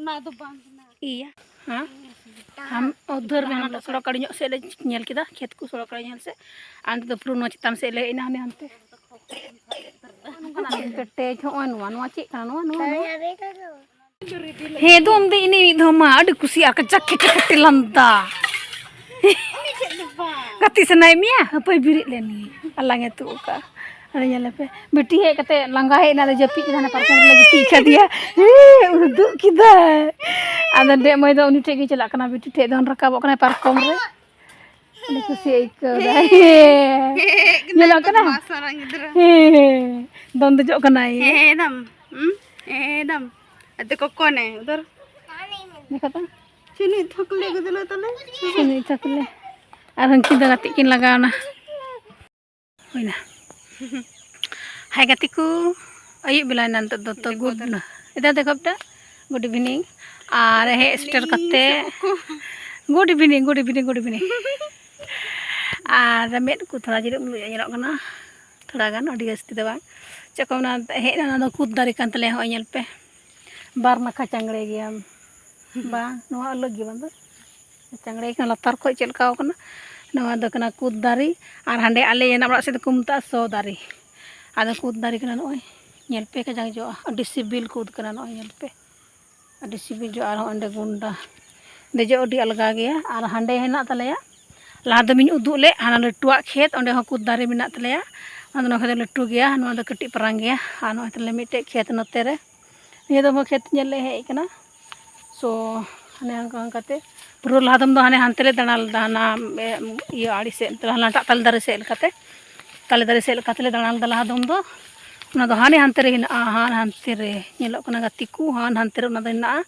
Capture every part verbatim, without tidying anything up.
ᱚᱱᱟ ᱫᱚ ᱵᱟᱝ ᱠᱟᱱᱟ᱾ ᱤᱭᱟ᱾ ᱦᱮᱸ? ᱟᱢ ᱩᱫᱷᱟᱹᱨ ᱢᱮ, ᱦᱟᱱᱟ ᱥᱚᱲᱚᱠ ᱟᱲᱮ ᱧᱚᱜ ᱥᱮᱫ ᱞᱮ ᱧᱮᱞ ᱠᱮᱫᱟ, ᱠᱷᱮᱛ ᱠᱚ ᱥᱚᱲᱚᱠ ᱟᱲᱮ ᱧᱮᱞ ᱥᱮᱫ᱾ ᱟᱨ ᱱᱤᱛᱚᱜ ᱫᱚ ᱯᱩᱨᱟᱹ ᱱᱚᱣᱟ ᱪᱮᱛᱟᱱ ᱥᱮᱫ ᱞᱮ ᱦᱮᱡ ᱮᱱᱟ, ᱦᱟᱱᱮ ᱦᱟᱱᱛᱮ᱾ ᱯᱮᱴᱮᱡ, ᱦᱚᱸᱜᱼᱚᱭ ᱱᱚᱣᱟ, ᱱᱚᱣᱟ ᱪᱮᱫ ᱠᱟᱱᱟ? ᱱᱚᱣᱟ, ᱱᱚᱣᱟ, ᱱᱚᱣᱟ᱾ ᱦᱮᱸ, ᱫᱚᱱ ᱫᱮ ᱤᱱᱤ ᱢᱤᱫ ᱫᱷᱟᱣ ᱢᱟ, ᱟᱹᱰᱤ ᱠᱩᱥᱤ ᱟᱨ ᱠᱟᱡᱟᱠ ᱠᱮᱴᱮ ᱠᱮᱴᱮ ᱞᱟᱸᱫᱟ᱾ ᱜᱟᱛᱮ ᱥᱟᱱᱟᱭᱮᱫ ᱢᱮᱭᱟ? ᱦᱟᱯᱳᱭ ᱵᱮᱨᱮᱫ ᱞᱮᱱ ᱜᱮ, ᱟᱞᱟᱝ ᱮ ᱛᱩᱫ ᱟᱠᱟᱫᱼᱟ᱾ ᱟᱫᱚ ᱧᱮᱞ ᱯᱮ, ᱵᱤᱴᱤ ᱦᱮᱡ ᱠᱟᱛᱮ ᱞᱟᱸᱜᱟ ᱦᱮᱡ ᱮᱱᱟ, ᱟᱫᱚ ᱡᱟᱹᱯᱤᱫ ᱠᱮᱫᱟ, ᱦᱟᱱᱮ ᱯᱟᱨᱠᱚᱢ ᱨᱮᱞᱮ ᱜᱤᱛᱤᱡ ᱠᱟᱫᱮᱭᱟ᱾ ᱦᱮᱸ, ᱩᱫᱩᱜ ᱠᱮᱫᱟᱭ᱾ ᱟᱫᱚ ᱰᱮᱜ ᱢᱟᱹᱭ ᱫᱚ ᱩᱱᱤ ᱴᱷᱮᱡ ᱜᱮ ᱪᱟᱞᱟᱜ ᱠᱟᱱᱟ, ᱵᱤᱴᱤ ᱴᱷᱮᱡ ᱫᱚᱱ ᱨᱟᱠᱟᱵᱚᱜ ᱠᱟᱱᱟᱭ ᱯᱟᱨᱠᱚᱢ ᱨᱮ᱾ ᱟᱹᱰᱤ ᱠᱩᱥᱤ ᱟᱹᱭᱠᱟᱹᱣ ᱫᱟᱭ᱾ ᱦᱮᱸ, ᱧᱮᱞᱚᱜ ᱠᱟᱱᱟ? ᱵᱚᱫᱢᱟᱥ ᱢᱟᱨᱟᱝ ᱜᱤᱫᱽᱨᱟᱹ᱾ ᱦᱮᱸ, ᱫᱚᱱ ᱫᱮᱡᱚᱜ ᱠᱟᱱᱟᱭ᱾ ᱦᱮᱸ, ᱮᱠᱫᱚᱢ᱾ ᱦᱩᱸ? ᱮᱠᱫᱚᱢ᱾ ᱟᱫᱚ ᱠᱚᱠᱚᱱᱮ ᱩᱫᱷᱟᱨ᱾ ᱫᱮᱠᱷᱟ ᱛᱚ᱾ ᱪᱩᱱᱩ ᱛᱷᱚᱠᱞᱮ ᱜᱩᱫᱞᱟᱹ ᱛᱟᱞᱮ᱾ ᱪᱩᱱᱩ ᱛᱷᱚᱠᱞᱮ᱾ ᱟᱨ ᱩᱱᱠᱤᱱ ᱫᱚ ᱜᱟᱛᱮᱜ ᱠᱤᱱ ᱞᱟᱜᱟᱣᱱᱟ᱾ ᱦᱩᱭᱱᱟ᱾ ᱦᱟᱭ ᱜᱟᱛᱮ ᱠᱚ, ᱟᱹᱭᱩᱵ ᱵᱮᱞᱟᱭᱮᱱᱟ ᱱᱤᱛᱚᱜ ᱫᱚ, ᱛᱚ ᱜᱩᱰ ᱱᱟ᱾ ᱮᱫᱟ ᱫᱮᱠᱷᱚ ᱵᱮᱴᱟ, ᱜᱩᱰ ᱤᱵᱷᱤᱱᱤᱝ᱾ ᱟᱨ ᱦᱮᱡ ᱥᱮᱴᱮᱨ ᱠᱟᱛᱮ, ᱜᱩᱰ ᱤᱵᱷᱤᱱᱤᱝ, ᱜᱩᱰ ᱤᱵᱷᱤᱱᱤᱝ, ᱜᱩᱰ ᱤᱵᱷᱤᱱᱤᱝ᱾ ᱟᱨ ᱢᱮᱫ ᱠᱚ ᱛᱷᱚᱲᱟ ᱡᱤᱨᱟᱹᱜ ᱢᱩᱞᱩᱡ ᱧᱮᱞᱚᱜ ᱠᱟᱱᱟ, ᱛᱷᱚᱲᱟ ᱜᱟᱱ, ᱟᱹᱰᱤ ᱡᱟᱹᱥᱛᱤ ᱫᱚ ᱵᱟᱝ᱾ ᱪᱮᱫ ᱠᱚ ᱢᱮᱱᱟ, ᱦᱮᱡ ᱮᱱᱟ, ᱚᱱᱟ ᱫᱚ ᱠᱩᱫ ᱫᱟᱨᱮ ᱠᱟᱱ ᱛᱟᱞᱮᱭᱟ᱾ ᱦᱚᱸᱜᱼᱚᱭ ᱧᱮᱞ ᱯᱮ, ᱵᱟᱨ ᱱᱟᱠᱷᱟ ᱪᱟᱝᱲᱮ ᱜᱮᱭᱟ᱾ ᱵᱟᱝ, ᱱᱚᱣᱟ ᱟᱞᱟᱜᱽ ᱜᱮ ᱵᱟᱝ ᱫᱚ᱾ ᱪᱟᱝᱲᱮ ᱠᱟᱱᱟ, ᱞᱟᱛᱟᱨ ᱠᱷᱚᱡ ᱪᱮᱫ ᱞᱮᱠᱟᱣ ᱠᱟᱱᱟ, ᱱᱚᱣᱟ ᱫᱚ ᱠᱟᱱᱟ ᱠᱩᱫ ᱫᱟᱨᱮ᱾ ᱟᱨ ᱦᱟᱸᱰᱮ ᱟᱞᱮ ᱚᱱᱟ ᱚᱲᱟᱜ ᱥᱮᱫ ᱫᱚᱠᱚ ᱢᱮᱛᱟᱜᱼᱟ ᱥᱚ ᱫᱟᱨᱮ᱾ ᱟᱫᱚ ᱠᱩᱫ ᱫᱟᱨᱮ ᱠᱟᱱᱟ ᱱᱚᱜᱼᱚᱭ, ᱧᱮᱞ ᱯᱮ ᱠᱟᱡᱟᱠ ᱡᱚᱜᱼᱟ, ᱟᱹᱰᱤ ᱥᱤᱵᱤᱞ ᱠᱩᱫ ᱠᱟᱱᱟ ᱱᱚᱜᱼᱚᱭ, ᱧᱮᱞ ᱯᱮ, ᱟᱹᱰᱤ ᱥᱤᱵᱤᱞ ᱡᱚᱜᱼᱟ᱾ ᱟᱨᱦᱚᱸ ᱚᱸᱰᱮ ᱜᱩᱱᱰᱟ ᱫᱮᱡᱚᱜ ᱟᱹᱰᱤ ᱟᱞᱜᱟ ᱜᱮᱭᱟ᱾ ᱟᱨ ᱦᱟᱸᱰᱮ ᱦᱮᱱᱟᱜ ᱛᱟᱞᱮᱭᱟ, ᱞᱟᱦᱟ ᱫᱚᱢᱤᱧ ᱩᱫᱩᱜ ᱞᱮᱫ, ᱦᱟᱱᱟ ᱞᱟᱹᱴᱩᱣᱟᱜ ᱠᱷᱮᱛ, ᱚᱸᱰᱮ ᱦᱚᱸ ᱠᱩᱫ ᱫᱟᱨᱮ ᱢᱮᱱᱟᱜ ᱛᱟᱞᱮᱭᱟ᱾ ᱟᱫᱚ ᱱᱚᱣᱟ ᱠᱷᱚᱡ ᱫᱚ ᱞᱟᱹᱴᱩ ᱜᱮᱭᱟ, ᱱᱚᱣᱟ ᱫᱚ ᱠᱟᱹᱴᱤᱡ ᱯᱟᱨᱟᱝ ᱜᱮᱭᱟ᱾ ᱟᱨ ᱱᱚᱜᱼᱚᱭ ᱛᱟᱞᱮ ᱢᱤᱫᱴᱮᱡ ᱠᱷᱮᱛ ᱱᱚᱛᱮ ᱨᱮ, ᱱᱤᱭᱟᱹ ᱫᱚ ᱠᱷᱮᱛ ᱧᱮᱞ ᱞᱮ ᱦᱮᱡ ᱠᱟᱱᱟ᱾ ᱥᱳ ᱦᱟᱱᱮ ᱦᱟᱱᱠᱟ ᱦᱟᱱᱠᱟᱛᱮ ᱯᱩᱨᱟᱹ ᱞᱟᱦᱟ ᱫᱚᱢ ᱫᱚ ᱦᱟᱱᱮ ᱦᱟᱱᱛᱮ ᱞᱮ ᱫᱟᱬᱟ ᱞᱮᱫᱟ, ᱦᱟᱱᱟ, ᱮ, ᱤᱭᱟᱹ ᱟᱲᱮ ᱥᱮᱫ, ᱦᱟᱱᱟᱴᱟᱜ ᱛᱟᱞᱮ ᱫᱟᱨᱮ ᱥᱮᱫ ᱞᱮᱠᱟᱛᱮ, ᱛᱟᱞᱮ ᱫᱟᱨᱮ ᱥᱮᱫ ᱞᱮᱠᱟᱛᱮ ᱞᱮ ᱫᱟᱬᱟ ᱞᱮᱫᱟ ᱞᱟᱦᱟ ᱫᱚᱢ ᱫᱚ᱾ ᱚᱱᱟ ᱫᱚ ᱦᱟᱱᱮ ᱦᱟᱱᱛᱮ ᱨᱮ ᱦᱮᱱᱟᱜᱼᱟ, ᱦᱟᱱ ᱦᱟᱱᱛᱮ ᱨᱮ ᱧᱮᱞᱚᱜ ᱠᱟᱱᱟ ᱜᱟᱛᱮ ᱠᱚ, ᱦᱟᱱ ᱦᱟᱱᱛᱮ ᱨᱮ ᱚᱱᱟ ᱫᱚ ᱦᱮᱱᱟᱜᱼᱟ᱾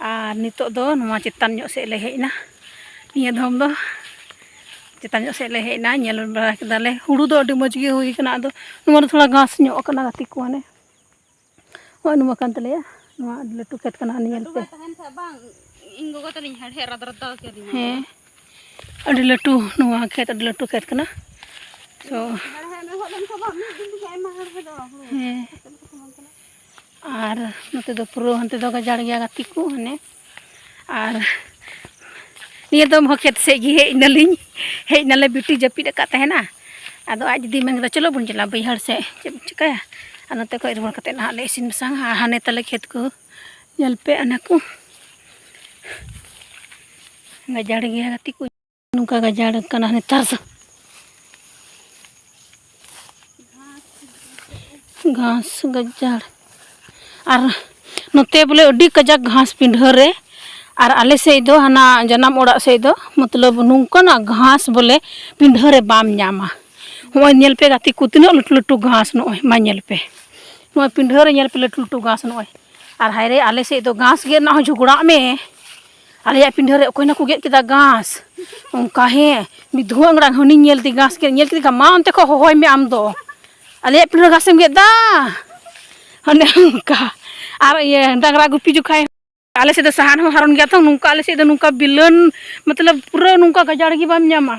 ᱟᱨ ᱱᱤᱛᱚᱜ ᱫᱚ ᱱᱚᱣᱟ ᱪᱮᱛᱟᱱ ᱧᱚᱜ ᱥᱮᱫ ᱞᱮ ᱦᱮᱡ ᱮᱱᱟ, ᱱᱤᱭᱟᱹ ᱫᱚᱢ ᱫᱚ ᱪᱮᱛᱟᱱ ᱧᱚᱜ ᱥᱮᱫ ᱞᱮ ᱦᱮᱡ ᱮᱱᱟ, ᱧᱮᱞ ᱵᱟᱲᱟ ᱠᱮᱫᱟᱞᱮ᱾ ᱦᱩᱲᱩ ᱫᱚ ᱟᱹᱰᱤ ᱢᱚᱡᱽ ᱜᱮ ᱦᱩᱭ ᱠᱟᱱᱟ, ᱟᱫᱚ ᱱᱚᱣᱟ ᱫᱚ ᱛᱷᱚᱲᱟ ᱜᱷᱟᱥ ᱧᱚᱜ ᱠᱟᱱᱟ ᱜᱟᱛᱮ ᱠᱚ, ᱦᱟᱱᱮ ᱱᱚᱜᱼᱚᱭ ᱱᱚᱣᱟ ᱠᱟᱱ ᱛᱟᱞᱮᱭᱟ, ᱱᱚᱣᱟ ᱟᱹᱰᱤ ᱞᱟᱹᱴᱩ ᱠᱷᱮᱛ ᱠᱟᱱᱟ, ᱦᱟᱱᱮ ᱧᱮᱞ ᱞᱟᱹᱴᱩ ᱯᱮ᱾ ᱵᱟᱭ ᱛᱟᱦᱮᱱ ᱠᱷᱟᱡ ᱵᱟᱝ, ᱤᱧ ᱜᱚᱜᱚ ᱛᱟᱹᱞᱤᱧ ᱦᱮᱲᱦᱮᱫ ᱨᱟᱫᱽ ᱨᱟᱫᱽ ᱠᱮᱫᱤᱧᱟ᱾ ᱦᱮᱸ, ᱟᱹᱰᱤ ᱞᱟᱹᱴᱩ ᱱᱚᱣᱟ ᱠᱷᱮᱛ, ᱟᱹᱰᱤ ᱞᱟᱹᱴᱩ ᱠᱷᱮᱛ ᱠᱟᱱᱟ᱾ ᱛᱚ, ᱦᱮᱲᱦᱮᱫ ᱮᱢ ᱮᱦᱚᱵ ᱞᱮᱱᱠᱷᱟᱱ ᱵᱟᱝ, ᱢᱤᱫ ᱫᱤᱱ ᱛᱮᱜᱮ ᱟᱭᱢᱟ ᱦᱮᱲᱦᱮᱫᱚᱜᱼᱟ ᱦᱩᱲᱩ᱾ ᱦᱮᱸ᱾ ᱪᱮᱫ ᱞᱮᱠᱟ ᱥᱚᱢᱟᱱ ᱠᱟᱱᱟ? ᱟᱨ ᱱᱚᱛᱮ ᱫᱚ ᱯᱩᱨᱟᱹ ᱦᱟᱱᱛᱮ ᱫᱚ ᱜᱟᱡᱟᱲ ᱜᱮᱭᱟ ᱜᱟᱛᱮ ᱠᱚ, ᱦᱟᱱᱮ᱾ ᱟᱨ ᱱᱤᱭᱟᱹ ᱫᱚᱢ ᱦᱚᱸ ᱠᱷᱮᱛ ᱥᱮᱫ ᱜᱮ ᱦᱮᱡ ᱱᱟᱞᱤᱧ, ᱦᱮᱡ ᱱᱟᱞᱮ, ᱵᱤᱴᱤ ᱡᱟᱹᱯᱤᱫ ᱟᱠᱟᱫ ᱛᱟᱦᱮᱱᱟ᱾ ᱟᱫᱚ ᱟᱡ ᱫᱤᱫᱤ ᱢᱮᱱ ᱠᱮᱫᱟ, "ᱪᱚᱞᱚ ᱵᱚᱱ ᱪᱟᱞᱟᱜᱼᱟ ᱵᱟᱹᱭᱦᱟᱹᱲ ᱥᱮᱫ, ᱪᱮᱫ ᱮᱢ ᱪᱤᱠᱟᱹᱭᱟ?" ᱟᱨ ᱱᱚᱛᱮ ᱠᱷᱚᱡ ᱨᱩᱣᱟᱹᱲ ᱠᱟᱛᱮᱫ ᱱᱟᱦᱟᱜ ᱞᱮ ᱤᱥᱤᱱ ᱵᱟᱥᱟᱝᱟ᱾ ᱟᱨ ᱦᱟᱱᱮ ᱛᱟᱞᱮ ᱠᱷᱮᱛ ᱠᱚ ᱧᱮᱞ ᱯᱮ, ᱚᱱᱟ ᱠᱚ ᱜᱟᱡᱟᱲ ᱜᱮᱭᱟ ᱜᱟᱛᱮ ᱠᱚ᱾ ᱱᱚᱝᱠᱟ ᱜᱟᱡᱟᱲ ᱠᱟᱱᱟ ᱱᱮᱛᱟᱨ ᱫᱚ᱾ ᱜᱷᱟᱥ ᱜᱟᱡᱟᱲ᱾ ᱟᱨ ᱱᱚᱛᱮ ᱵᱚᱞᱮ ᱟᱹᱰᱤ ᱠᱟᱡᱟᱠ ᱜᱷᱟᱥ ᱯᱤᱸᱰᱷᱟᱹ ᱨᱮ᱾ ᱟᱨ ᱟᱞᱮ ᱥᱮᱫ ᱫᱚ ᱦᱟᱱᱟ ᱡᱟᱱᱟᱢ ᱚᱲᱟᱜ ᱥᱮᱫ ᱫᱚ ᱢᱚᱛᱞᱚᱵ ᱱᱚᱝᱠᱟᱱᱟᱜ ᱜᱷᱟᱥ ᱵᱚᱞᱮ ᱯᱤᱸᱰᱷᱟᱹ ᱨᱮ ᱵᱟᱢ ᱧᱟᱢᱟ᱾ ᱦᱚᱸᱜᱼᱚᱭ ᱧᱮᱞ ᱯᱮ ᱜᱟᱛᱮ ᱠᱚ, ᱛᱤᱱᱟᱹᱜ ᱞᱟᱹᱴᱩ ᱞᱟᱹᱴᱩ ᱜᱷᱟᱥ ᱱᱚᱜᱼᱚᱭ, ᱢᱟ ᱧᱮᱞ ᱯᱮ᱾ ᱱᱚᱣᱟ ᱯᱤᱸᱰᱷᱟᱹ ᱨᱮ ᱧᱮᱞ ᱯᱮ ᱞᱟᱹᱴᱩ ᱞᱟᱹᱴᱩ ᱜᱷᱟᱥ ᱱᱚᱜᱼᱚᱭ᱾ ᱟᱨ ᱦᱟᱭ ᱨᱮ, ᱟᱞᱮ ᱥᱮᱫ ᱫᱚ ᱜᱷᱟᱥ ᱜᱮᱫ ᱨᱮᱱᱟᱜ ᱦᱚᱸ ᱡᱷᱚᱜᱽᱲᱟᱜ ᱢᱮ᱾ ᱟᱞᱮᱭᱟᱜ ᱯᱤᱸᱰᱷᱟᱹ ᱨᱮ ᱚᱠᱚᱭ ᱱᱟᱠᱚ ᱜᱮᱫ ᱠᱮᱫᱟ ᱜᱷᱟᱥ? ᱚᱱᱠᱟ ᱦᱮᱸ, ᱢᱤᱫ ᱫᱷᱩᱣᱟᱹ ᱟᱝᱜᱽᱨᱟ ᱦᱟᱹᱱᱤᱧ ᱧᱮᱞ ᱫᱮ ᱜᱷᱟᱥ ᱜᱮᱫ, ᱧᱮᱞ ᱠᱮᱫᱮ ᱠᱷᱟᱱ, "ᱢᱟ ᱚᱱᱛᱮ ᱠᱷᱚᱱ ᱦᱚᱦᱚᱭ ᱢᱮ ᱟᱢ ᱫᱚ, ᱟᱞᱮᱭᱟᱜ ᱯᱤᱸᱰᱷᱟᱹ ᱨᱮ ᱜᱷᱟᱥ ᱮᱢ ᱜᱮᱫ ᱫᱟ?" ᱚᱱᱮ ᱚᱱᱠᱟ᱾ ᱟᱨ ᱤᱭᱟᱹ ᱰᱟᱝᱨᱟ ᱜᱩᱯᱤ ᱡᱚᱠᱷᱟᱡ ᱟᱞᱮ ᱥᱮᱫ ᱫᱚ ᱥᱟᱦᱟᱱ ᱦᱚᱸ ᱦᱟᱨᱚᱱ ᱜᱮᱭᱟ ᱛᱚ, ᱱᱚᱝᱠᱟ ᱟᱞᱮ ᱥᱮᱫ ᱫᱚ ᱱᱚᱝᱠᱟ ᱵᱤᱞᱟᱹᱱ, ᱢᱚᱛᱞᱚᱵ ᱯᱩᱨᱟᱹ ᱱᱚᱝᱠᱟ ᱜᱟᱡᱟᱲ ᱜᱮ ᱵᱟᱢ ᱧᱟᱢᱟ᱾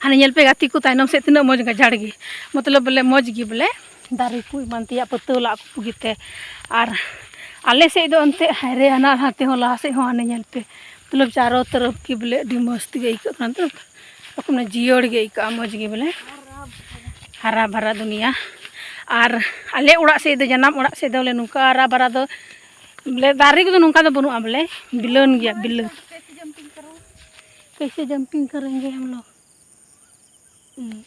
ᱦᱟᱱᱮ ᱧᱮᱞ ᱯᱮ ᱜᱟᱛᱮ ᱠᱚ, ᱛᱟᱭᱱᱚᱢ ᱥᱮᱫ ᱛᱤᱱᱟᱹᱜ ᱢᱚᱡᱽ ᱜᱟᱡᱟᱲ ᱜᱮ, ᱢᱚᱛᱞᱚᱵ ᱵᱚᱞᱮ ᱢᱚᱡᱽ ᱜᱮ ᱵᱚᱞᱮ ᱫᱟᱨᱮ ᱠᱚ ᱮᱢᱟᱱ ᱛᱮᱭᱟᱜ ᱯᱟᱹᱛᱟᱹᱣ ᱞᱟᱜ ᱠᱚ ᱜᱮᱛᱮ᱾ ᱟᱨ ᱟᱞᱮ ᱥᱮᱫ ᱫᱚ ᱮᱱᱛᱮᱫ ᱦᱟᱭ ᱨᱮ, ᱦᱟᱱᱟ ᱞᱟᱦᱟ ᱛᱮᱦᱚᱸ ᱞᱟᱦᱟ ᱥᱮᱫ ᱦᱚᱸ ᱦᱟᱱᱮ ᱧᱮᱞ ᱯᱮ, ᱢᱚᱛᱞᱚᱵ ᱪᱟᱨᱚ ᱛᱚᱨᱚᱯ ᱜᱮ ᱵᱚᱞᱮ ᱟᱹᱰᱤ ᱢᱚᱡᱽ ᱛᱮᱜᱮ ᱟᱹᱭᱠᱟᱹᱜ ᱠᱟᱱᱟ, ᱛᱚ ᱟᱯᱱᱟ ᱡᱤᱭᱟᱹᱲ ᱜᱮ ᱟᱹᱭᱠᱟᱹᱜᱼᱟ, ᱢᱚᱡᱽ ᱜᱮ ᱵᱚᱞᱮ ᱦᱟᱨᱟ ᱵᱷᱟᱨᱟ ᱫᱩᱱᱤᱭᱟ᱾ ᱟᱨ ᱟᱞᱮ ᱚᱲᱟᱜ ᱥᱮᱫ ᱫᱚ, ᱡᱟᱱᱟᱢ ᱚᱲᱟᱜ ᱥᱮᱫ ᱫᱚ ᱵᱚᱞᱮ ᱱᱚᱝᱠᱟ ᱦᱟᱨᱟ ᱵᱷᱟᱨᱟ ᱫᱚ ᱵᱚᱞᱮ ᱫᱟᱨᱮ ᱠᱚᱫᱚ ᱱᱚᱝᱠᱟ ᱫᱚ ᱵᱟᱹᱱᱩᱜᱼᱟ, ᱵᱚᱞᱮ ᱵᱤᱞᱟᱹᱱ ᱜᱮᱭᱟ, ᱵᱤᱞᱟᱹᱱ᱾ कैसे जंपिंग करेंगे हम लोग? हम्म।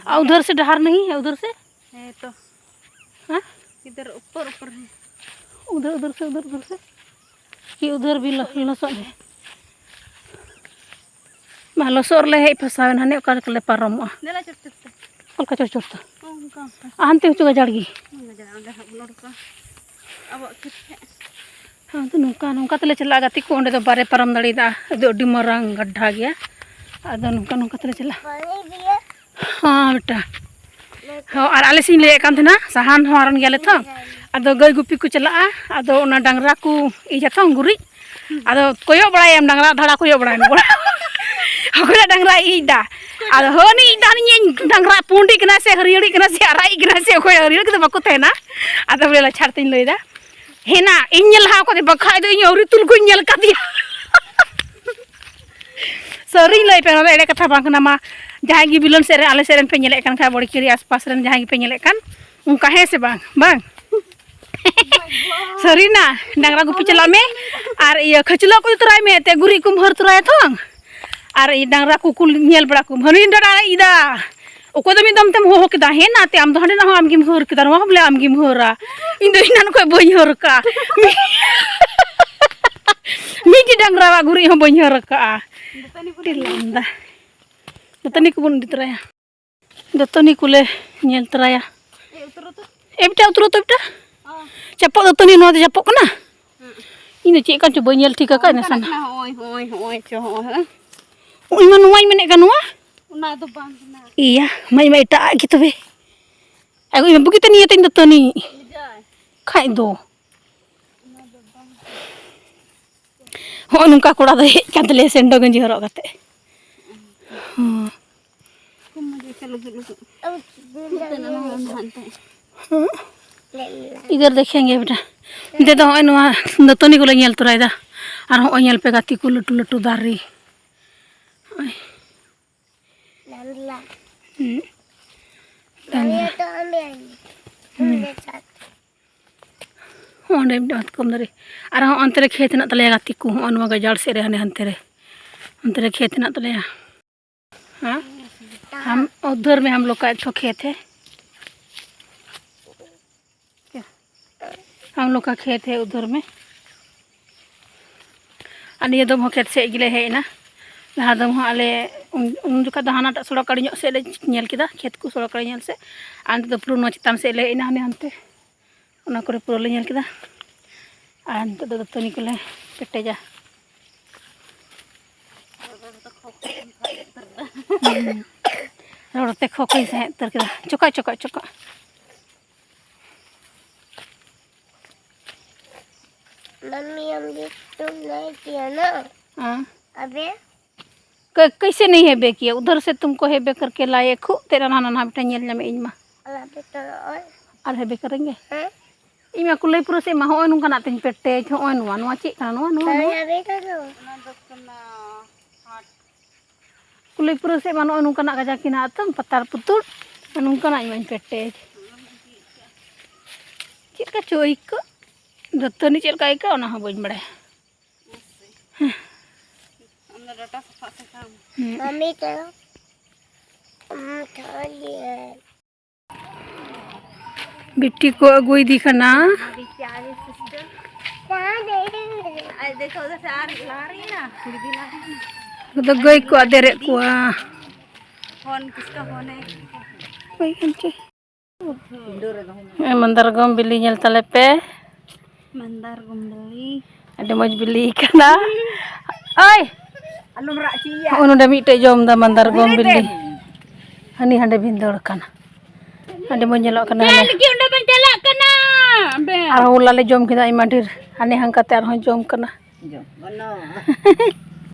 और उधर से डहार नहीं है, उधर से? है तो। हाँ? इधर ऊपर ऊपर है। उधर, उधर से, उधर, उधर से। कि उधर भी ल-, लसण है। ᱢᱟ ᱞᱚᱥᱚᱫ ᱨᱮᱞᱮ ᱦᱮᱡ ᱯᱷᱟᱥᱟᱣ ᱮᱱᱟ, ᱦᱟᱱᱮ ᱚᱠᱟ ᱞᱮᱠᱟ ᱞᱮ ᱯᱟᱨᱚᱢᱚᱜᱼᱟ᱾ ᱫᱮᱞᱟ ᱪᱚᱴ ᱪᱚᱴ ᱛᱮ᱾ ᱚᱠᱟ ᱪᱚᱴ ᱪᱚᱴ ᱛᱮ? ᱚᱱᱠᱟ, ᱚᱱᱠᱟ᱾ ᱟᱨ ᱦᱟᱱᱛᱮ ᱦᱚᱪᱚ ᱜᱟᱡᱟᱲ ᱜᱮ᱾ ᱚᱱᱟ ᱜᱟᱡᱟᱲ, ᱚᱸᱰᱮ ᱦᱟᱸᱜ ᱵᱚᱱ ᱚᱰᱚᱠᱟ᱾ ᱟᱵᱚᱣᱟᱜ ᱠᱷᱮᱛ ᱥᱮᱫ᱾ ᱦᱮᱸ, ᱟᱫᱚ ᱱᱚᱝᱠᱟ, ᱱᱚᱝᱠᱟ ᱛᱮᱞᱮ ᱪᱟᱞᱟᱜᱼᱟ ᱜᱟᱛᱮ ᱠᱚ, ᱚᱸᱰᱮ ᱫᱚ ᱵᱟᱞᱮ ᱯᱟᱨᱚᱢ ᱫᱟᱲᱮᱭᱟᱫᱟ, ᱟᱫᱚ ᱟᱹᱰᱤ ᱢᱟᱨᱟᱝ ᱜᱟᱰᱰᱷᱟ ᱜᱮᱭᱟ᱾ ᱟᱫᱚ ᱱᱚᱝᱠᱟ, ᱱᱚᱝᱠᱟ ᱛᱮᱞᱮ ᱪᱟᱞᱟᱜᱼᱟ᱾ ᱦᱮᱸ ᱵᱮᱴᱟ᱾ ᱦᱚᱸ, ᱟᱨ ᱟᱞᱮ ᱥᱮᱫ ᱤᱧ ᱞᱟᱹᱭᱮᱫ ᱠᱟᱱ ᱛᱟᱦᱮᱱᱟ, ᱥᱟᱦᱟᱱ ᱦᱚᱸ ᱟᱨᱚᱱ ᱜᱮᱭᱟᱞᱮ ᱛᱚ᱾ ᱟᱫᱚ ᱜᱟᱹᱭ ᱜᱩᱯᱤ ᱠᱚ ᱪᱟᱞᱟᱜᱼᱟ, ᱟᱫᱚ ᱚᱱᱟ ᱰᱟᱝᱨᱟ ᱠᱚ ᱤᱡᱟ ᱛᱚ ᱜᱩᱨᱤᱡ, ᱟᱫᱚ ᱠᱚᱭᱚᱜ ᱵᱟᱲᱟᱭᱟᱢ, ᱰᱟᱝᱨᱟ ᱫᱷᱟᱲᱟ ᱠᱚᱭᱚᱜ ᱵᱟᱲᱟᱭᱟᱢ᱾ ᱚᱠᱚᱭᱟᱜ ᱰᱟᱝᱨᱟ ᱤᱡ ᱫᱟ? ᱟᱫᱚ ᱦᱚᱸ ᱩᱱᱤ ᱤᱡ ᱫᱟ ᱱᱤᱧ ᱰᱟᱝᱨᱟ ᱯᱩᱸᱰᱤ ᱠᱟᱱᱟ ᱥᱮ ᱦᱟᱹᱨᱭᱟᱹᱲᱤ ᱠᱟᱱᱟ ᱥᱮ ᱟᱨᱟᱜ ᱤᱡ ᱠᱟᱱᱟ ᱥᱮ ᱚᱠᱚᱭ ᱦᱟᱹᱨᱭᱟᱹᱲ ᱠᱚᱫᱚ ᱵᱟᱠᱚ ᱛᱟᱦᱮᱱᱟ᱾ ᱟᱫᱚ ᱵᱚᱞᱮ ᱞᱟᱪᱷᱟᱲ ᱛᱤᱧ ᱞᱟᱹᱭᱫᱟ, ᱦᱮᱱᱟ ᱤᱧ ᱧᱮᱞ ᱞᱟᱦᱟ ᱠᱟᱫᱮ ᱵᱟᱠᱷᱟᱡ ᱫᱚ ᱤᱧ ᱟᱹᱣᱨᱤ ᱛᱩᱞ ᱠᱚᱧ ᱧᱮᱞ ᱠᱟᱫᱮᱭᱟ᱾ ᱥᱟᱹᱨᱤᱧ ᱞᱟᱹᱭ ᱯᱮ, ᱱᱚᱣᱟ ᱫᱚ ᱮᱲᱮ ᱠᱟᱛᱷᱟ ᱵᱟᱝ ᱠᱟᱱᱟ᱾ ᱢᱟ ᱡᱟᱦᱟᱸᱭ ᱜᱮ ᱵᱤᱞᱚᱱ ᱥᱮᱫ ᱨᱮ ᱟᱞᱮ ᱥᱮᱫ ᱨᱮᱱ ᱯᱮ ᱧᱮᱞᱮᱫ ᱠᱟᱱ ᱠᱷᱟᱡ, ᱵᱚᱲᱠᱤᱨᱤ ᱟᱥᱯᱟᱥ ᱨᱮᱱ ᱡᱟᱦᱟᱸᱭ ᱜᱮᱯᱮ ᱧᱮᱞᱮᱫ ᱠᱟᱱ, ᱚᱱᱠᱟ ᱦᱮᱸ ᱥᱮ ᱵᱟᱝ? ᱵᱟᱝ᱾ ᱥᱟᱹᱨᱤᱱᱟ, ᱰᱟᱝᱨᱟ ᱜᱩᱯᱤ ᱪᱟᱞᱟᱜ ᱢᱮ ᱟᱨ ᱤᱭᱟᱹ ᱠᱷᱟᱹᱪᱞᱟᱹᱜ ᱠᱚ ᱤᱫᱤ ᱛᱚᱨᱟᱭ ᱢᱮ, ᱮᱱᱛᱮ ᱜᱩᱨᱤᱡ ᱠᱚᱢ ᱦᱟᱹᱨ ᱛᱚᱨᱟᱭᱟ ᱛᱚ᱾ ᱟᱨ ᱤᱭᱟᱹ ᱰᱟᱝᱨᱟ ᱠᱚᱠᱚ ᱧᱮᱞ ᱵᱟᱲᱟ ᱠᱚᱢ, ᱦᱟᱹᱱᱤ ᱰᱟᱝᱨᱟ ᱤᱫᱟ᱾ ᱚᱠᱚᱭ ᱫᱚ ᱢᱤᱫ ᱫᱚᱢ ᱛᱮᱢ ᱦᱚᱦᱚ ᱠᱮᱫᱟ, ᱦᱮᱸ ᱱᱟᱛᱮ ᱟᱢ ᱫᱚ ᱦᱟᱸᱰᱮ ᱱᱟᱜ ᱦᱚᱸ ᱟᱢ ᱜᱮᱢ ᱦᱟᱹᱨ ᱠᱮᱫᱟ, ᱱᱚᱣᱟ ᱦᱚᱸ ᱵᱚᱞᱮ ᱟᱢ ᱜᱮᱢ ᱦᱟᱹᱨᱟ᱾ ᱤᱧ ᱫᱚ ᱮᱱᱟᱱ ᱠᱷᱚᱱ ᱵᱟᱹᱧ ᱦᱟᱹᱨ ᱠᱟᱜᱼᱟ᱾ ᱢᱤᱫᱴᱤᱡ ᱰᱟᱝᱨᱟᱣᱟᱜ ᱜᱩᱨᱤᱡ ᱦᱚᱸ ᱵᱟᱹᱧ ᱦᱟᱹᱨ ᱠᱟᱜᱼᱟ᱾ ᱫᱟᱹᱛᱟᱹᱱᱤ ᱵᱚᱱ ᱴᱤᱞ ᱞᱟᱢᱫᱟ᱾ ᱫᱟᱹᱛᱟᱹᱱᱤ ᱠᱚᱵᱚᱱ ᱤᱫᱤ ᱛᱚᱨᱟᱭᱟ᱾ ᱫᱟᱹᱛᱟᱹᱱᱤ ᱠᱚᱞᱮ ᱧᱮᱞ ᱛᱚᱨᱟᱭᱟ᱾ ᱮ, ᱩᱛᱟᱹᱨ ᱩᱛᱟᱹᱨ᱾ ᱮ ᱵᱮᱴᱟ, ᱩᱛᱟᱹᱨ ᱩᱛᱟᱹᱨ ᱵᱮᱴᱟ᱾ ᱚ᱾ ᱪᱟᱯᱚᱜ ᱫᱟᱹᱛᱟᱹᱱᱤ, ᱱᱚᱣᱟ ᱫᱚ ᱪᱟᱯᱚᱜ ᱠᱟᱱᱟ? ᱦᱩᱸ᱾ ᱤᱧ ᱫᱚ ᱪᱮᱫ ᱠᱟᱱ ᱪᱚ ᱵᱟᱹᱧ ᱧᱮᱞ ᱴᱷᱤᱠ ᱟᱠᱟᱫ ᱚᱱᱠᱟᱱᱟᱜ ᱱᱮᱥᱟᱱᱟ᱾ ᱠᱟᱱᱟ, ᱦᱚᱸᱜᱼᱚᱭ, ᱦᱚᱸᱜᱼᱚᱭ, ᱦᱚᱸᱜᱼᱚᱭ ᱪᱚ, ᱦᱚᱸᱜᱼᱚᱭ, ᱦᱮᱸ᱾ ᱤᱧ ᱢᱟ ᱱᱚᱣᱟᱧ ᱢᱮᱱᱮᱫ ᱠᱟᱱ, ᱱᱚᱣᱟ᱾ ᱚᱱᱟ ᱫᱚ ᱵᱟᱝ ᱠᱟᱱᱟ᱾ ᱤᱭᱟ, ᱢᱟᱹᱭ ᱢᱟ ᱮᱴᱟᱜ ᱜᱮ ᱛᱚᱵᱮ᱾ ᱟᱹᱜᱩᱭ ᱢᱮ, ᱵᱩᱜᱤ ᱛᱮ ᱱᱤᱭᱟᱹ ᱛᱤᱧ ᱫᱟᱹᱛᱟᱹᱱᱤ᱾ ᱵᱩᱡᱷᱟᱹᱣ᱾ ᱠᱷᱟᱡ ᱫᱚ᱾ ᱦᱚᱸᱜᱼᱚ ᱱᱚᱝᱠᱟ ᱠᱚᱲᱟ ᱫᱚᱭ ᱦᱮᱡ ᱠᱟᱱ ᱛᱟᱞᱮᱭᱟ ᱥᱮᱱᱰᱚ ᱜᱮᱧᱡᱤ ᱦᱚᱨᱚᱜ ᱠᱟᱛᱮ᱾ ᱦᱚᱸ᱾ ᱠᱷᱩᱵ ᱢᱚᱡᱟ ᱪᱚ ᱞᱩᱜᱩ ᱞᱩᱜᱩ᱾ ᱦᱟᱱᱛᱮ᱾ ᱦᱚᱸ᱾ ᱤᱫᱷᱟᱨ ᱫᱮᱠᱷᱮᱸᱜᱮ ᱵᱮᱴᱟ᱾ ᱱᱤᱛᱚᱜ ᱫᱚ ᱦᱚᱸᱜᱼᱚᱭ ᱱᱚᱣᱟ ᱫᱟᱹᱛᱟᱹᱱᱤ ᱠᱚᱞᱮ ᱧᱮᱞ ᱛᱚᱨᱟᱭᱮᱫᱟ᱾ ᱟᱨ ᱦᱚᱸᱜᱼᱚᱭ ᱧᱮᱞ ᱯᱮ ᱜᱟᱛᱮ ᱠᱚ ᱞᱟᱹᱴᱩ ᱞᱟᱹᱴᱩ ᱫᱟᱨᱮ᱾ ᱦᱚᱸᱜᱼᱚᱭ᱾ ᱦᱩᱸ᱾ ᱦᱚᱸ, ᱚᱸᱰᱮ ᱢᱤᱫᱴᱮᱱ ᱢᱟᱛᱠᱚᱢ ᱫᱟᱨᱮ᱾ ᱟᱨᱦᱚᱸ ᱚᱱᱛᱮ ᱨᱮ ᱠᱷᱮᱛ ᱦᱮᱱᱟᱜ ᱛᱟᱞᱮᱭᱟ ᱜᱟᱛᱮ ᱠᱚ, ᱦᱚᱸᱜᱼᱚ ᱱᱚᱣᱟ ᱜᱟᱡᱟᱲ ᱥᱮᱫ ᱨᱮ, ᱦᱟᱱᱮ ᱦᱟᱱᱛᱮ ᱨᱮ᱾ ᱚᱱᱛᱮ ᱨᱮ ᱠᱷᱮᱛ ᱦᱮᱱᱟᱜ ᱛᱟᱞᱮᱭᱟ᱾ ᱦᱮᱸ? ᱦᱟᱢ, ᱩᱫᱷᱟᱨ ᱢᱮ ᱦᱟᱢ ᱞᱳᱜ ᱠᱟ ᱮᱠ ᱴᱷᱚ ᱠᱷᱮᱛ ᱦᱮ᱾ ᱦᱟᱢ ᱞᱳᱜ ᱠᱟ ᱠᱷᱮᱛ ᱦᱮ ᱩᱫᱷᱟᱨ ᱢᱮ᱾ ᱟᱨ ᱱᱤᱭᱟᱹ ᱫᱚᱢ ᱦᱚᱸ ᱠᱷᱮᱛ ᱥᱮᱫ ᱜᱮᱞᱮ ᱦᱮᱡ ᱮᱱᱟ᱾ ᱞᱟᱦᱟ ᱫᱚᱢ ᱦᱚᱸ ᱟᱞᱮ ᱩᱱ, ᱩᱱ ᱡᱚᱠᱷᱟᱡ ᱫᱚ ᱦᱟᱱᱟᱴᱟᱜ ᱥᱚᱲᱚᱠ ᱟᱲᱮ ᱧᱚᱜ ᱥᱮᱫ ᱞᱮ ᱧᱮᱞ ᱠᱮᱫᱟ, ᱠᱷᱮᱛ ᱠᱚ ᱥᱚᱲᱚᱠ ᱟᱲᱮ ᱧᱮᱞ ᱥᱮᱫ᱾ ᱟᱨ ᱱᱤᱛᱚᱜ ᱫᱚ ᱯᱩᱨᱟᱹ ᱱᱚᱣᱟ ᱪᱮᱛᱟᱱ ᱥᱮᱫ ᱞᱮ ᱦᱮᱡ ᱮᱱᱟ, ᱦᱟᱱᱮ ᱦᱟᱱᱛᱮ᱾ ᱚᱱᱟ ᱠᱚᱨᱮ ᱯᱩᱨᱟᱹ ᱞᱮ ᱧᱮᱞ ᱠᱮᱫᱟ᱾ ᱟᱨ ᱱᱤᱛᱚᱜ ᱫᱚ ᱫᱟᱹᱛᱟᱹᱱᱤ ᱠᱚᱞᱮ ᱯᱮᱴᱮᱡᱟ᱾ ᱦᱩᱸ᱾ ᱨᱚᱲ ᱛᱮ ᱠᱷᱚ ᱠᱷᱚᱧ ᱥᱟᱦᱮᱫ ᱩᱛᱟᱹᱨ ᱠᱮᱫᱟ᱾ ᱪᱚᱠᱟᱜ, ᱪᱚᱠᱟᱜ, ᱪᱚᱠᱟᱜ᱾ मम्मी, हम भी तो नहीं किया ना। हाँ। अबे। कै-, कैसे नहीं है बे किया? उधर से तुमको है बे करके लाए, खूब तेरा नाना नाना बेटा, ᱧᱮᱞ ᱧᱟᱢᱮ ᱤᱧ ᱢᱟ᱾ ᱟᱨ ᱦᱮᱵᱮ ᱠᱟᱨᱮᱸᱜᱮ? ᱦᱮᱸ? ᱤᱧ ᱢᱟ ᱠᱩᱞᱟᱹᱭ ᱯᱩᱨᱟᱹ ᱥᱮᱫ ᱢᱟ ᱦᱚᱸᱜᱼᱚᱭ ᱱᱚᱝᱠᱟᱱᱟᱜ ᱛᱤᱧ ᱯᱮᱴᱮᱡ, ᱦᱚᱸᱜᱼᱚᱭ ᱱᱚᱣᱟ, ᱱᱚᱣᱟ ᱪᱮᱫ ᱠᱟᱱᱟ? ᱱᱚᱣᱟ, ᱱᱚᱣᱟ, ᱱᱚᱣᱟ᱾ ᱚᱱᱟ ᱫᱚ ᱠᱟᱱᱟ ᱦᱟᱴ᱾ ᱠᱩᱞᱟᱹᱭ ᱯᱩᱨᱟᱹ ᱥᱮᱫ ᱢᱟ ᱱᱚᱜᱼᱚᱭ ᱱᱚᱝᱠᱟᱱᱟᱜ ᱠᱟᱡᱟᱠ ᱦᱮᱱᱟᱜᱼᱟ ᱛᱟᱢ, ᱯᱟᱛᱟᱨ ᱯᱩᱛᱩᱨ, ᱱᱚᱝᱠᱟᱱᱟᱜ ᱤᱧ ᱢᱟᱧ ᱯᱮᱴᱮᱡ᱾ ᱪᱮᱫ ᱞᱮᱠᱟ ᱪᱚ ᱟᱹᱭᱠᱟᱹᱜ, ᱫᱟᱹᱛᱟᱹᱱᱤ ᱪᱮᱫ ᱞᱮᱠᱟ ᱟᱹᱭᱠᱟᱹᱜ, ᱚᱱᱟ ᱦᱚᱸ ᱵᱟᱹᱧ ᱵᱟᱲᱟᱭᱟ᱾ ᱟᱢ ᱫᱚ ᱰᱟᱴᱟ ᱥᱟᱯᱷᱟ ᱥᱟᱯᱷᱟᱢ᱾ ᱦᱩᱸ᱾ ᱢᱟᱢᱤ ᱪᱚᱞᱚ᱾ ᱦᱩᱸ, ᱪᱚᱞᱤᱭᱮ᱾ ᱵᱤᱴᱤ ᱠᱚ ᱟᱹᱜᱩᱭᱮᱫᱮ ᱠᱟᱱᱟ᱾ ᱟᱡ ᱫᱮᱠᱷᱚ ᱩᱫᱷᱟᱨ ᱥᱮ ᱟᱨ ᱞᱟᱦᱟ ᱨᱮ ᱦᱮᱱᱟᱜ, ᱠᱩᱲᱤ ᱫᱤᱱ ᱞᱟᱦᱟ ᱨᱮ ᱦᱮᱱᱟᱜ᱾ ᱩᱱᱠᱩ ᱫᱚ ᱜᱟᱹᱭ ᱠᱚ ᱟᱫᱮᱨᱮᱫ ᱠᱚᱣᱟ᱾ ᱯᱷᱳᱱ ᱠᱤᱥᱠᱟ ᱯᱷᱳᱱ ᱦᱮ? ᱦᱳᱭ, ᱦᱟᱱ ᱪᱮ᱾ ᱢᱟᱱᱫᱟᱨ ᱜᱚᱢ ᱵᱤᱞᱤ ᱧᱮᱞ ᱛᱟᱞᱮ ᱯᱮ᱾ ᱢᱟᱱᱫᱟᱨ ᱜᱚᱢ ᱵᱤᱞᱤ᱾ ᱟᱹᱰᱤ ᱢᱚᱡᱽ ᱵᱤᱞᱤ ᱠᱟᱱᱟ᱾ ᱳᱭ! ᱟᱞᱚᱢ ᱨᱟᱜ ᱦᱚᱪᱚᱭᱮᱭᱟ᱾ ᱦᱚᱸᱜᱼᱚ ᱱᱚᱰᱮ ᱢᱤᱫᱴᱮᱡ ᱡᱚᱢ ᱫᱟ ᱢᱟᱱᱫᱟᱨ ᱜᱚᱢ ᱵᱤᱞᱤ᱾ ᱦᱟᱹᱱᱤ ᱦᱟᱸᱰᱮ ᱵᱷᱤᱸᱫᱟᱹᱲ ᱠᱟᱱᱟ᱾ ᱟᱹᱰᱤ ᱢᱚᱡᱽ ᱧᱮᱞᱚᱜ ᱠᱟᱱᱟ ᱦᱟᱱᱮ᱾ ᱞᱟᱹᱜᱤᱫ ᱚᱸᱰᱮ ᱵᱚᱱ ᱪᱟᱞᱟᱜ ᱠᱟᱱᱟ᱾ ᱟᱨ ᱦᱚᱞᱟ ᱞᱮ ᱡᱚᱢ ᱠᱮᱫᱟ ᱟᱭᱢᱟ ᱰᱷᱮᱨ᱾ ᱦᱟᱱᱮ ᱦᱟᱝᱠᱟᱛᱮ ᱟᱨᱦᱚᱸ ᱡᱚᱢ ᱠᱟᱱᱟ᱾ ᱡᱚᱢ ᱜᱟᱱᱚᱜᱼᱟ᱾